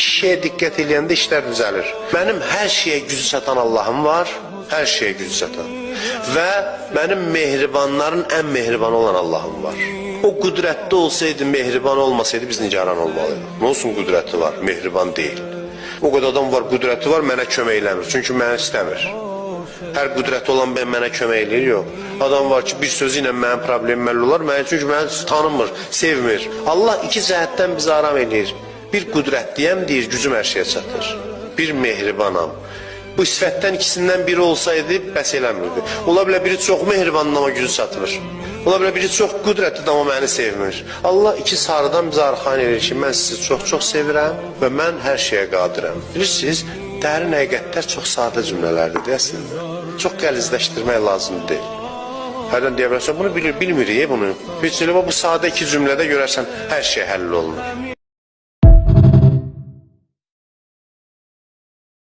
İki şeyə diqqət eləyəndə işlər düzəlir. Mənim hər şeyə gücü çatan Allahım var, hər şeyə gücü çatan. Və mənim mehribanların ən mehribanı olan Allahım var. O qüdrətli olsaydı, mehriban olmasaydı biz nigaran olmalıydıq. Nə olsun qüdrəti var, mehriban deyil. O qədər adam var, qüdrəti var, mənə kömək eləmir. Çünki məni istəmir. Hər qüdrəti olan ben mənə kömək eləyir, yox. Adam var ki, bir sözü ilə mənim problemim həll olar, məni, çünki məni tanımır, sevmir. Allah iki cəhətdən bizi aram eləyir. Bir qüdrətliyəm deyir, gücüm hər şeyə çatır. Bir mehribanam. Bu sifətdən ikisindən biri olsaydı bəs eləmirdi. Ola bilər biri çox mehribandır, amma gücü çatmır. Ola bilər biri çox qüdrətlidir, amma məni sevmir. Allah iki sarıdan bizi arxayın eləyir ki, mən sizi çox-çox sevirəm və mən hər şeyə qadirəm. Bilirsiniz, dərin həqiqətlər çox sadə cümlələrdir deyəsən. Çox qəlizləşdirmək lazım deyil. Hərdən deyə bilərsən, bunu bilir, bilmirik bunu. Heç elə bu sadə iki cümlədə görərsən hər şey həll olunur.